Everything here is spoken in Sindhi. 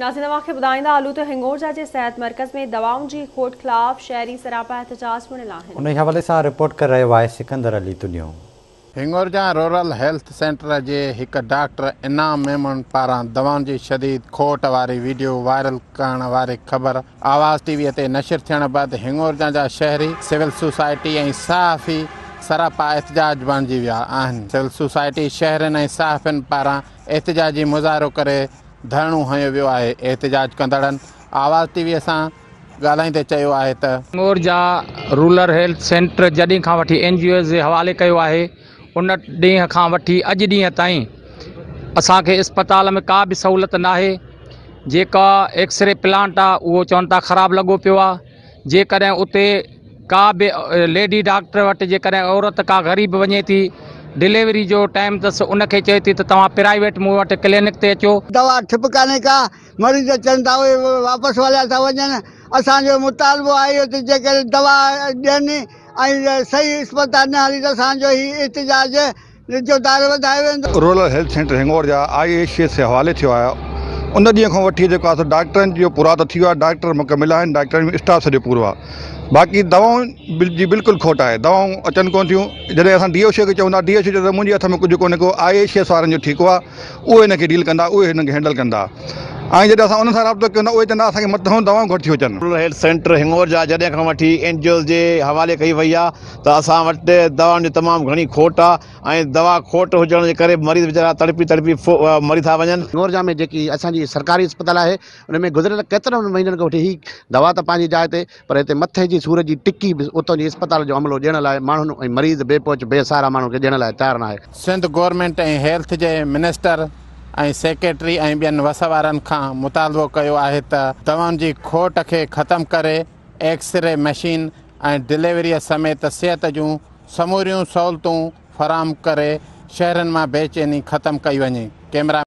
ناظرين اوهان کي ٻڌائيندا هلون ته هنڱورجا جي صحت مرڪز ۾ دوائن جي کوٽ خلاف شهري سراپا احتجاج بڻيل آهن. انهي حوالي سان رپورٽ ڪري رهيو آهي Sikandar Ali Tunio. Hingorja rural health centre جي هڪ ڊاڪٽر انعام ميمڻ پاران دوائن جي شديد کوٽ واري ويڊيو وائرل ڪرڻ واري خبر آواز ٽي وي تي نشر ٿيڻ بعد هنڱورجا جا شهري، سول سوسائٽي ۽ صحافي سراپا احتجاج بڻجي ويا آهن. سول سوسائٽي، شهرين ۽ صحافين پاران احتجاجي مظاهرو ڪري ڌرڻو هنيو ويو آهي، احتجاج ڪندڙن آواز ٽي وي سان ڳالهائيندي چيو آهي ته. هنڱورجا رورل هيلٿ سينٽر جڏهن کان وٺي اين جي اوز جي حوالي ڪيو آهي ان ڏينهن کان وٺي اڄ ڏينهن تائين اسان کي اسپتال ۾ ڪا به سهولت ناهي جيڪا ايڪسري پلانٽ آ اهو چون ٿا خراب لڳو پيو آ جيڪڏهن اتي ڪا به ليڊي ڊاڪٽر وٽ جيڪڏهن عورت ڪا غريب وڃي ٿي ڊليوري جو ٽائيم اٿس ان کي چئي ٿي ته توهان پرائيويٽ مون وٽ ڪلينڪ تي اچو. دوا ٺپ ڪانهي ڪا، مريض اچن ٿا اهي واپس هليا ٿا وڃن، اسان جو مطالبو آهي اهو ته جيڪڏهن دوا ڏين ۽ صحيح اسپتال نه هلي ته اسان جو هي احتجاج جو دائرو وڌايو ويندو. Rural health centre Hingorja I H C S جي حوالي ٿيو آهي ان ڏينهن کان وٺي جيڪو آهي سو ڊاڪٽرن جو پورا ته ٿي ويو آهي ڊاڪٽر مڪمل آهن ڊاڪٽرن جو اسٽاف سڄو پورو آهي باقي دوائن جي بلڪل کوٽ آهي دوائون اچن ڪونه ٿيون جڏهن اسان ڊي او سي کي چون ٿا ڊي او سي چوي ٿو منهنجي هٿ ۾ ڪجهه ڪونهي ڪو I H C S وارن جو ٺيڪو آهي اهي هن کي ڊيل ڪندا اهي هن کي هينڊل ڪندا ۽ جڏهن اسان انهن سان رابطو ڪيون ٿا اهي چوندا اسان کي مٿان دوائون گهٽ ٿيون اچن. رورل هيلٿ سينٽر هنڱورجا جڏهن کان وٺي اين جي اوز جي حوالي ڪئي وئي آهي ته اسان وٽ دوائن جي تمام گهڻي کوٽ آ ۽ دوا کوٽ هجڻ جي ڪري مريض ويچارا تڙپي تڙپي مري ٿا وڃن. هنڱورجا ۾ جيڪي اسان جي سرڪاري اسپتال آهي ان ۾ گذريل ڪيترن مهينن کان وٺي هي دوا ته پنهنجي جاء تي پر هتي مٿي جي سور جي ٽڪي به اتان جي اسپتال جو عملو ڏيڻ لاء ماڻهن ۽ مريض بي پهچ بي سهارا ماڻهن کي ڏيڻ لاء تيار ناهي. سنڌ گورنمينٽ ۽ هيلٿ جي منسٽر ۽ سيڪريٽري ۽ ٻين وس وارن کان مطالبو ڪيو آهي ته دوائن جي کوٽ کي ختم ڪري ايڪسري مشين ۽ ڊليوريء سميت صحت جون سموريون سهولتون فراهم ڪري شهرين مان بيچيني ختم ڪئي وڃي. ڪئميرا